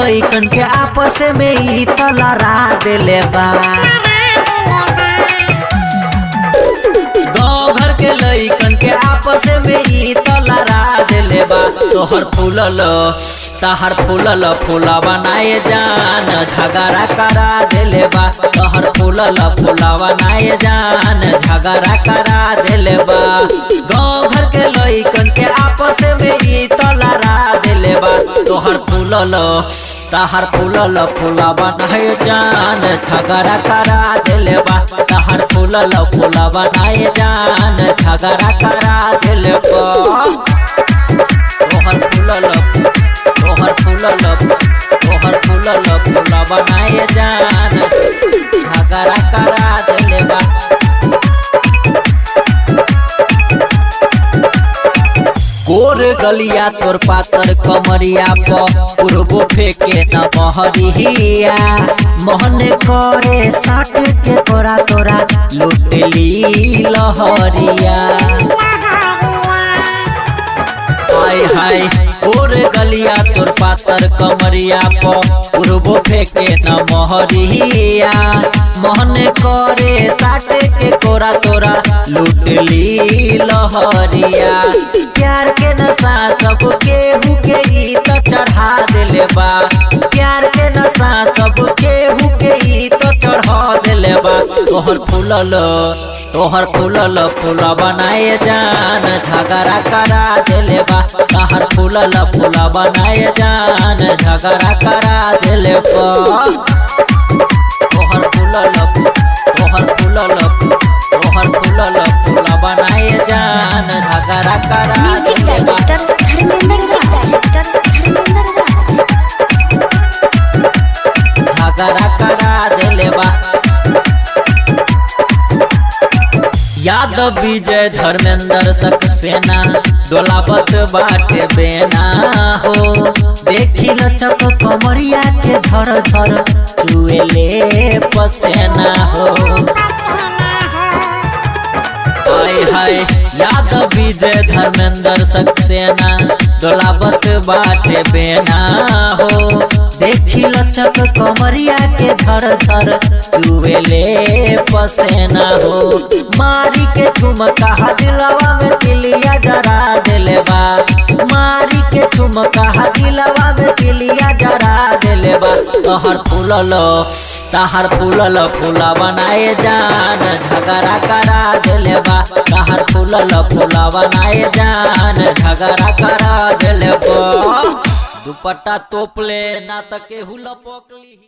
लइकन के आपस में ई त लड़ा देले बा। गाँव घर के लइकन के आपस में ई त लड़ा देले बा। तोहर फूलल तहर फूलल फूलवा नाये जान झगड़ा करा देले बा। तोहर फूलल फूलवा नाये जान झगड़ा करा देले बा। गाँव घर के लइकन के आपस में ई त लड़ा देले बा। तोहर फूलल तहर फूलल फूलवा नाये जान झगड़ा करा देले बा। तहर फूलल फूलवा नाये जान झगड़ा करा देले बा। तोहर फूलल तोहर फूलल तोहर फूलल फूलवा नाये जान झगड़ा करा देले बा। गोर गलिया तोर पातर कमरिया प पुरबो फेके न बहरिया। मोहन करे साट के तोरा तोरा लुटली लहरिया। हाय हाय गोर गलिया तोर पातर कमरिया प पुरबो फेके न मोहरिया। मोहन करे साट के कोरा तोरा लुटली लहरिया। प्यार के नशा सब केहू के ई त चढ़ा देले बा। प्यार के नशा सब केहू के ई त चढ़ा देले बा। तोहर फूलल फूलवा नाये जान झगड़ा करा देले बा। तोहर फूलल फूलवा नाये जान झगड़ा करा देले बा। तोहर फूलल तोहर फूलल तोहर फूलल फूलवा नाये जान झगड़ा करा म्यूजिक देले बा। डायरेक्टर धर्मेंद्र राज, धर्मेंद्र राज। झगड़ा करा देले बा। यादव विजय धर्मेंद्र सक्सेना डोलावत बाटे बेना हो। देखी लचक कमरिया के धर धर चुएले पसेना हो। हाय हाय यादव विजय धर्मेंद्र सक्सेना डोलावत बाटे बेना हो। देखी लचक कमरिया के धर धर चुएले पसेना हो। मारी के ठुमका दिलवा में तिलिया जरा देले बा। मारी के ठुमका दिलवा में तिलिया जरा देले बा। तोहर फूलल फूलवा नाये जान झगड़ा करा देले बा। तोहर फूलल फूलवा नाये जान झगड़ा करा देले बा। दुपट्टा तोपले ना त केहू लपकली।